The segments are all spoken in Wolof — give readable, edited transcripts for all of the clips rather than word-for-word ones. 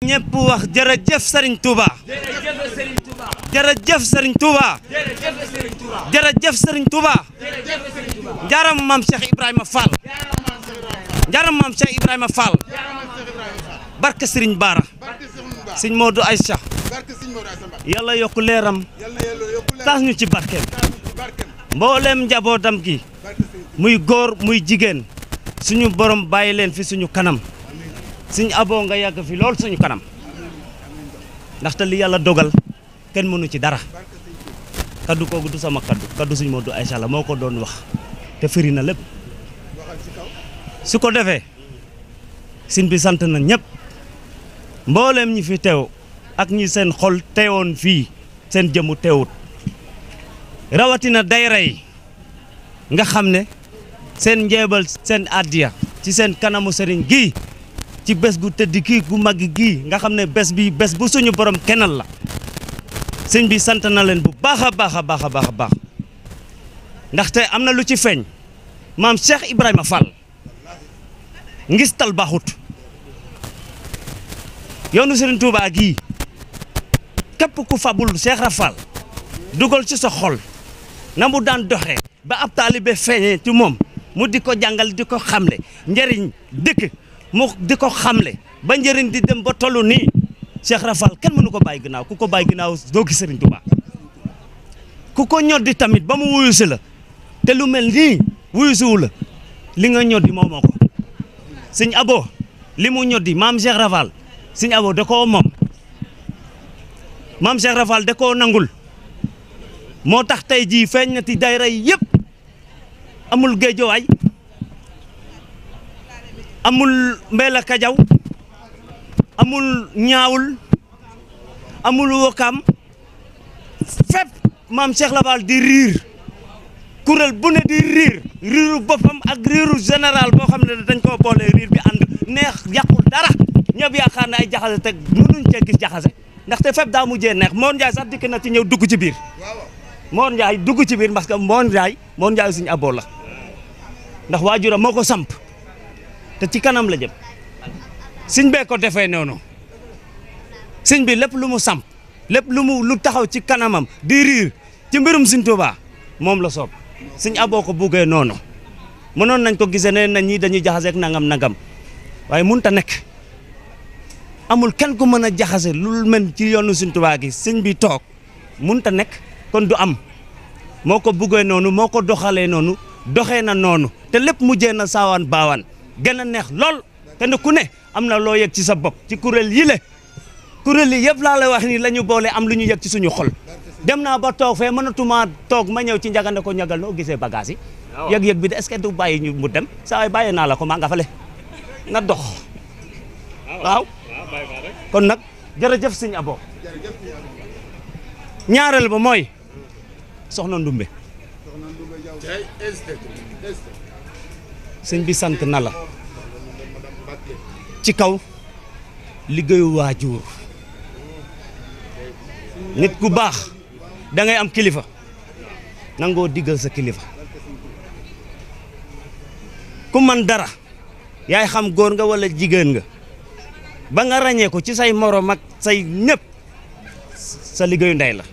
ñëpp wax jërëjëf Serigne Touba. jërëjëf Serigne Touba. jërëjëf Serigne Touba. jaram maam Cheikh Ibrahima Fall. jaram maam Cheikh Ibrahima Fall. barke Serigne Bara. Serigne Modou Aïcha. yàlla yokku leeram. tax ñu ci barkeem. mboolem njabootam gi. muy góor muy jigéen. suñu borom bàyyi leen fi suñu kanam. Serigne Abo nga yàgg fi lool suñu kanam. ndaxte li yàlla dogal kenn mënu ci dara. kaddu kooku du sama kaddu Serigne Modou Aïcha la moo ko doon wax te firi na lépp. su ko defee sin bi sant na ñëpp mboolem ñi fi teew ak ñi seen xol teewoon fii seen jëmu teewut rawatina dayra yi nga xam ne seen njeebal seen addiya ci seen kanamu sëriñ gi ci bés gu tëdd kii gu mag gii nga xam ne bés bi bés bu suñu borom kennal la sëñ bi sant na leen bu baax a baax a baax a baax a baax ndaxte am na lu ci feeñ maam Cheikh Ibrahima Fall ngistal baaxut yoonu Serigne Touba gii képp ku fabul Cheikh Rafal dugal ci sa xol na mu daan doxee ba ab taalibe feeñee ci moom mu di ko jàngal di ko xamle njëriñ dëkk mu di ko xamle ba njëriñ di dem ba tollu nii Cheikh Rafal kenn mënu ko bàyyi ginnaaw ku ko bàyyi ginnaaw doo gis Serigne Touba ku ko ñoddi tamit ba mu wuyu si la te lu mel nii wuyu siwu la li nga ñoddi moomoo ko Serigne Abo li mu ñoddi maam Cheikh Rafal Serigne Abo da koo moom maam Cheikh Rafal da koo nangul moo tax tey jii feeñ na ti dayra yi yëpp amul géejowaay amul Mbella Kajaw amul ñaawul amul Wokam fépp maam Cheikh Rafal di riir kuréel bu ne di riiru boppam ak riiru général boo xam ne dañ koo boole riir bi ànd neex yàqul dara ñëpp yaakaar ne ay jaxase teg mënuñ cee gis jaxase ndaxte fépp daa mujjee neex Mor Ndiaye sax dikk na ci ñëw dugg ci biir Mor Ndiaye dugg ci biir parce que Mor Ndiaye Serigne Abo la ndax waajuram moo ko samp te ci kanam la jëm Serigne bee ko defee noonu Serigne bi lépp lu mu samp lépp lu taxaw ci kanamam di riir ci mbirum Serigne Touba moom la soob Serigne Abo ko buggee noonu mënoon nañ ko gisee ne nañ ñi dañuy jaxase ak nangam waaye mënut a nekk amul kenn ku mën a jaxase lu mel ci yoonu Serigne Touba gi sëñ bi toog mënut a nekk kon du am moo ko buggee noonu moo ko doxalee noonu doxee na noonu te lépp mujjee na saawaan baawaan gën a neex lool kenn ku ne am na loo yëg ci sa bopp ci kuréel yi yëpp laa lay wax ni la ñu boole am lu ñu yëg ci suñu xol dem naa ba toog fee mënatuma toog ma ñëw ci njagande ko ñagal noo gisee bagage yi yëg-yëg bi de est-ce que du bàyyi ñu mu dem saa waay bàyyi naa la ko maa nga fale na dox waaw kon nag jërëjëf Serigne Abo ñaareel ba mooy soxna Ndumbe sëñ bi sant na la ci kaw liggéeyu waajur nit ku baax da ngay am kilifa nangoo diggal sa kilifa ku man dara yaay xam góor nga wala jigéen nga ba nga ràññee ko ci say morom ak say ñëpp sa liggéeyu ndey la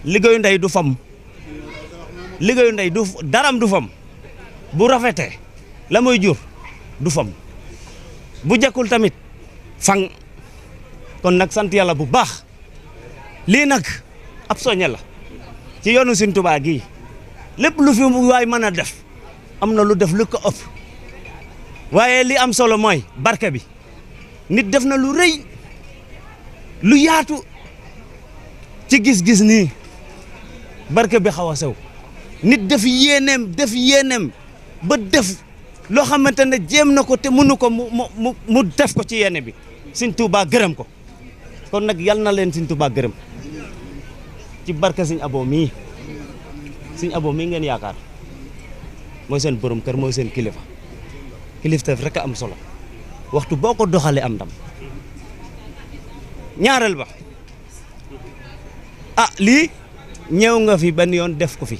liggéeyu ndey du fam liggéeyu ndey du daram du fam bu rafetee la muy jur du fam bu jekkul tamit fang kon nag sant yàlla bu baax lii nag ab soññe la ci yoonu Serigne Touba gii lépp lu fi waay mën a def am na lu def lu ko ëpp waaye li am solo mooy barke bi nit def na lu rëy lu yaatu ci gis-gis nii barke bi xaw a sew nit def yéeneem ba def loo xamante ne jéem na ko te mënu ko mu def ko ci yéene bi Serigne Touba gërëm ko kon nag yal na leen Serigne Touba gërëm ci barke Serigne Abo mii ngeen yaakaar mooy seen borom kër mooy seen kilifa kilifteef rek a am solo waxtu boo ko doxalee am ndam ñaareel ba lii ñëw nga fi benn yoon def ko fi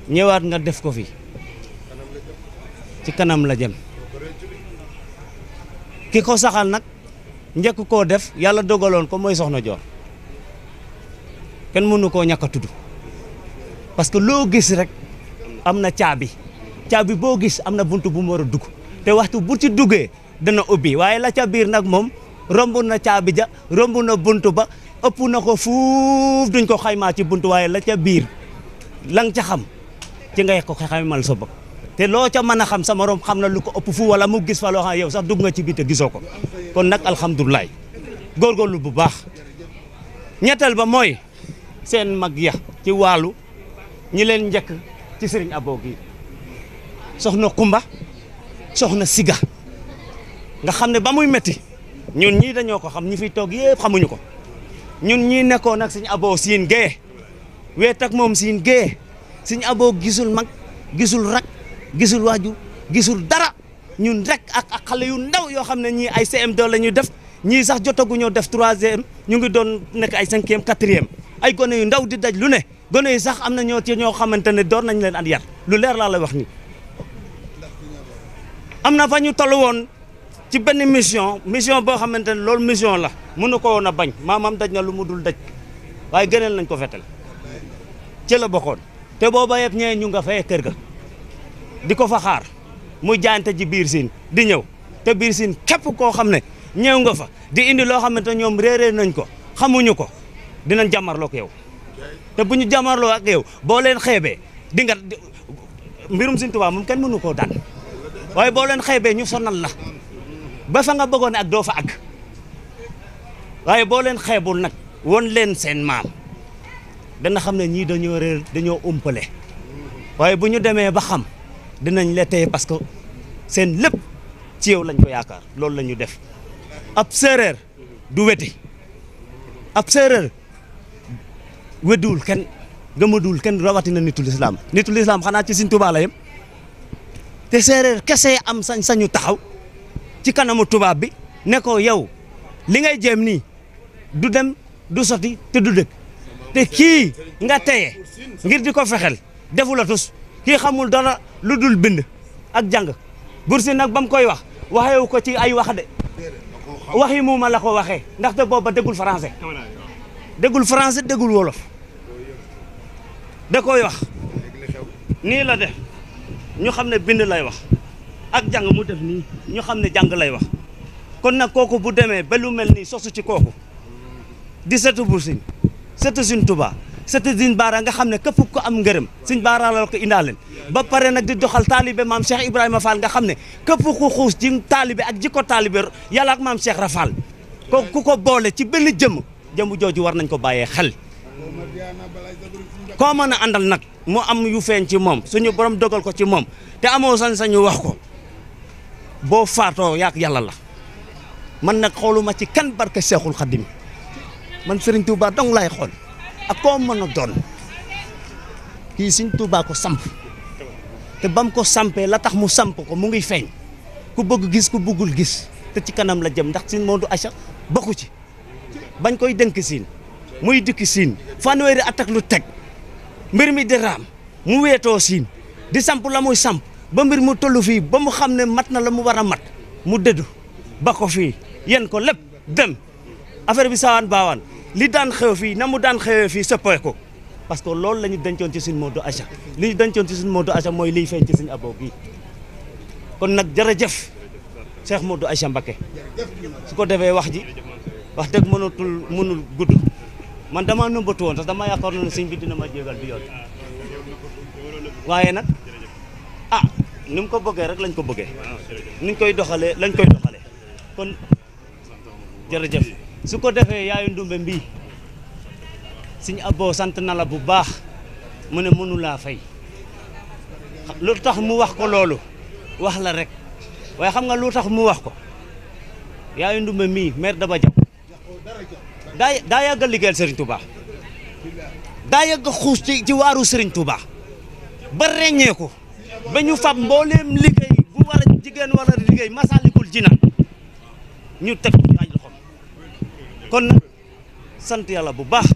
ñëwaat nga def ko fi ci kanam la jëm ki ko saxal nag njëkk koo def yàlla dogaloon ko mooy Soxna Joor kenn mënu koo ñàkk a tudd parce que loo gis rek am na caabi boo gis am na buntu bu mu war a dugg te waxtu bu ci duggee dana ubbi waaye la ca biir nag moom romb na caabi ja romb na buntu ba ëpp na ko fuuf duñ ko xaymaa ci buntu waaye la ca biir lang ca xam ci ngay ko xaymal sa bopp te loo ca mën a xam sa morom xam na lu ko ëpp fu wala mu gis fa loo xam yow sax dugg nga ci biir te gisoo ko kon nag alhamdulilah góorgóorlu bu baax ñetteel ba mooy seen mag ya ci wàllu ñi leen njëkk ci Serigne Abo gi soxna Kumba soxna Siga nga xam ne ba muy metti ñun ñii dañoo ko xam ñi fi toog yëpp xamuñu ko ñun ñii nekkoon nag Serigne Abo siin gee weet ak moom siin gee Serigne Abo gisul mag gisul rak gisul waajur gisul dara ñun rek ak xale yu ndaw yoo xam ne ñii ay CM2 la ñuy def ñii sax jotaguñoo def 3e ñu ngi doon nekk ay 5e 4e ay gone yu ndaw di daj lu ne gone yi sax am na ñoo xamante ne door nañ leen at yar lu leer laa la wax ni am na fa ñu toll woon ci benn mission boo xamante ne loolu mission la mënu ko woon a bañ maamam daj na lu mu dul daj waaye gënal nañ ko fetal ci la bokkoon te booba yëpp ñee ñu nga fay kër ga di ko fa xaar muy jaante ji biir siin di ñëw te biir siin képp koo xam ne ñëw nga fa di indi loo xamante ne ñoom réeree nañ ko xamuñu ko dinañ jàmmarloo ak yow te bu ñu jàmmarloo ak yow boo leen xeebee di nga mbirum Sëñ Tuubaa moom kenn mënu koo daan waaye boo leen xeebee ñu sonal la ba fa nga bëggoon ak doo fa àgg waaye boo leen xeebul nag won leen seen maam dana xam ne ñii dañoo réer dañoo umpale waaye bu ñu demee ba xam dinañ la téye parce que seen lépp ci yow lañ ko yaakaar loolu la ñu def ab séeréer du weti ab séeréer weddiwul kenn gëmadul kenn rawatina nitul islam xanaa ci Sëñ Tuubaa la yem te séeréer kese am sañ-sañu taxaw ci kanamu tubaab bi ne ko yow li ngay jéem nii du dem du soti te du dëkk te kii nga teye ngir di ko fexel defu la tus kii xamul dara lu dul bind ak jàng Buur Sine nag ba mu koy wax waxewu ko ci ay wax de waxi muuma la ko waxee ndaxte booba déggul français déggul wolof da koy wax nii la def ñu xam ne bind lay wax ak jàng mu def nii ñu xam ne jàng lay wax kon nag kooku bu demee ba lu mel nii sosu ci kooku di sëtu Buur Sine sëtu Sëñ Tuubaa sëtu Sëñ Baara nga xam ne képp ko am ngërëm Sëñ Baara la ko indaaleen ba pare nag di doxal taalibe maam Cheikh Ibrahima Fall nga xam ne képp ku xuus ci taalibe ak jikko taalibe yàlla ak maam Cheikh Rafal ko ku ko boole ci benn jëmm jooju war nañ ko bàyyee xel koo mën a àndal nag mu am yu feeñ ci moom suñu borom dogal ko ci moom te amoo sañ-sañu wax ko boo faatoo yaak yàlla la man nag xooluma ci kan barke Seexul Xadim man Serigne Touba dong laay xool ak koo mën a doon kii Serigne Touba ko samp te bam ko sampee la tax mu samp ko mu ngi feeñ ku bëgg gis ku bëggul gis te ci kanam la jëm ndax Sine Modou Acha bokku ci bañ koy dënk Sine muy dikki Sine fanweeri at ak lu teg mbir mi di raam mu weetoo Sine di samp la muy samp ba mbir mu tollu fii ba mu xam ne mat na la mu war a mat mu dëddu ba ko fii yen ko lépp dem affaire bi saawaan baawaan li daan xew fii na mu daan xewee fii sëppee ko parce que loolu la ñu dencoon ci Sine Modou Acha li ñu dencoon ci Sine Modou Acha mooy liy feeñ ci Sëñ Abo gi kon nag jërëjëf Cheikh Modou Acha Mbacké su ko defee wax ji wax dëgg mënul gudd man dama nëbbatu woon sax dama yaakaar na ne sëñ bi dina ma jégal bi yoon waaye nag ni mu ko bëggee rek lañ ko bëggee niñ koy doxalee lañ koy doxalee kon jërëjëf su ko defee yaayu ndumbe mbii Sëñ Abo sant na la bu baax mu ne mënu laa fay lu tax mu wax ko loolu wax la rek waaye xam nga lu tax mu wax ko yaayu ndumbe mii maire Daba Diaw daa yàgg a liggéeyal Serigne Touba daa yàgg a xuus ci waaru Serigne Touba ba reññee ko ba ñu fab mbooleem liggéey bu war a jigéen wala liggéey Masaalikul Jinaan ñu teg ay loxoom kon nag sant yàlla bu baax